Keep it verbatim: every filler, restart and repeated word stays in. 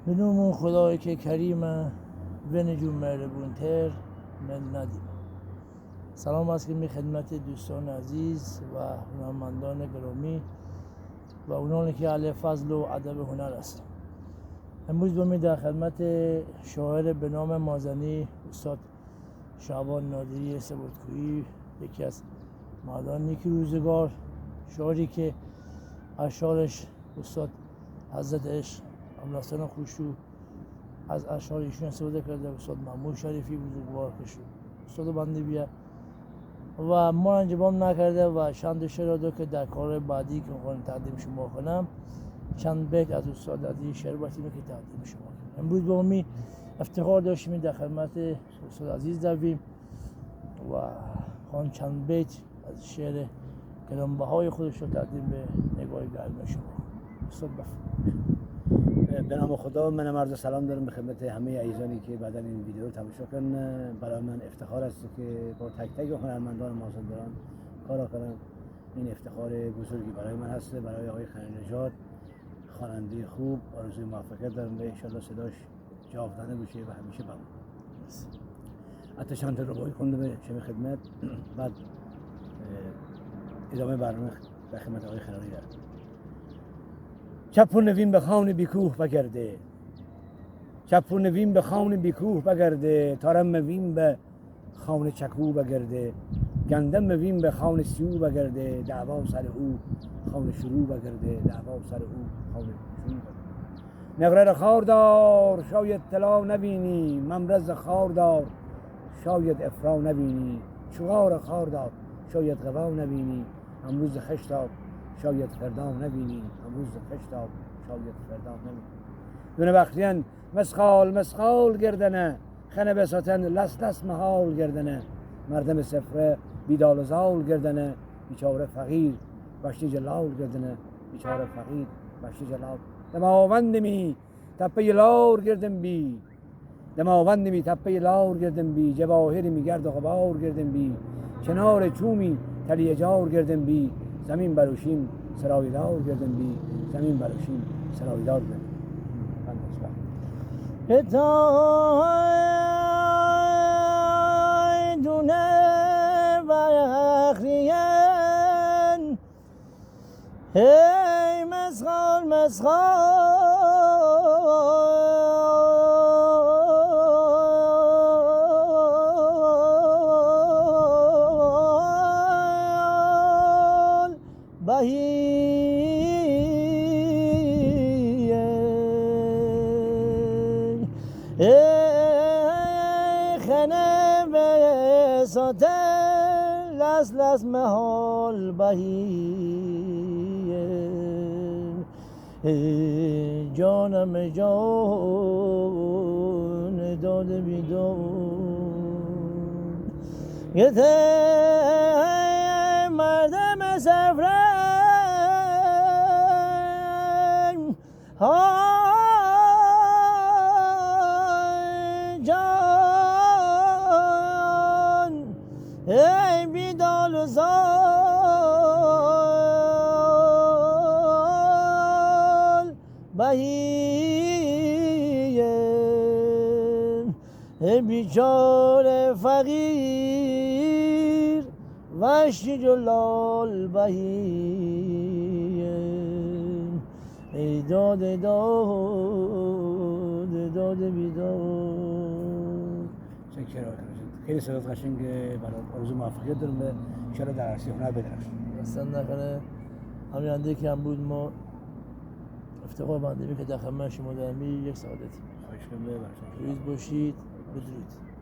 به نام خدایی که کریمه، ونجو مهربونتر من ندیمه. سلام عرض کنم خدمت دوستان عزیز و هنرمندان گرامی و اونانی که اهل فضل و ادب هنر هستند. امروز با می در خدمت شاعر به نام مازنی، استاد شعبان نادری سبک‌کویی، یکی از مردان نیک روزگار، شاعری که اشعارش استاد حضرت عشق، ابوالحسن خسرو از اشعار ایشون استفاده کرده، استاد محمود شریفی بزرگوار که شد استاد بنده بیا و ما انجام نکرده و چند شعر دو که در کار بعدی که می‌خوام تقدیم شما کنم، چند بیت از استاد عزیز شعر باشیم که تقدیم شما کنم. امروز با می افتخار داشتیم در خدمت استاد عزیز رویم و خواهم چند بیت از شعر گرانبهای خودش رو تقدیم به نگاه گرم شما. استاد، بفرمایید. به نام خدا، منم عرض سلام دارم به خدمت همهٔ عزیزانی که بعداً این ویدیو رو تماشا کنن. برای من افتخار است که با تک تک هنرمندان مازندران کار کنم. این افتخار بزرگی برای من هست، برای آقای خلیل‌نژاد، خوانندهٔ خوب، آرزوی موفقیت دارم و انشالله صداش جاودانه باشه و همیشه بمونه. حتی چند تا رباعی خوندم به شمه خدمت، بعد، اه، ادامهٔ برنامه در خدمت آقای خلالی دارم. چپ و نوین به خان بیکوه بگرده، چپ و نوین به خان بیکوه بگرده، تارم وین به خان چکو بگرده، گندم وین به خان سیو بگرده، دعوا سر او خان شروع بگرده، دعوا سر او خان شروع بگرده. نقره را خار دار، شاید طلا نبینی، ممرز خار دار، شاید افرا نبینی، چغار خار دار، شاید قوا نبینی، امروز خشتاب، شاید فردا نبینی، امروز خشتاب، شاید فردا نبینی. دونه بختیان مسخال مسخال گردنه، خنه بساتن لس لس محال گردنه، مردم سفره بیدال و زال گردنه، بیچاره فقیر بشتی جلال گردنه، بیچاره فقیر بشتی جلال. دماوند می تپهٔ لار گردن بی، دماوند می تپهٔ لار گردن بی، جواهر می گرد و غبار گردن بی، چنار چومی تلی جار گردن بی، زمین بروشیم سرایدار گردن بی، زمین بروشیم سرایدار گردن بی. که تا دونه بخریان، هی مسخال مسخال بهیه، ای خنه بساتن لس لس محال بهیه. ای جانم جان داده بیداد، گته مردم سفرم، ها جان، ای بیدال و زال بهیه، ای بیچاره فقیر وشتی جلال بهیه، ای داد داد داد بیداد. چه شعر آقای خلیل‌نژاد. خیلی صدات قشنگه، برات آرزوی موفقیت دارم، به انشالله در عرصهٔ هنر بدرخشی. اصلاً نکنه همین اندی که هم بود ما افتخار بنده که در خدمت شما دارم. یک سعادتی. خواهش کنم، ببخشید. روز باشید. بدرود.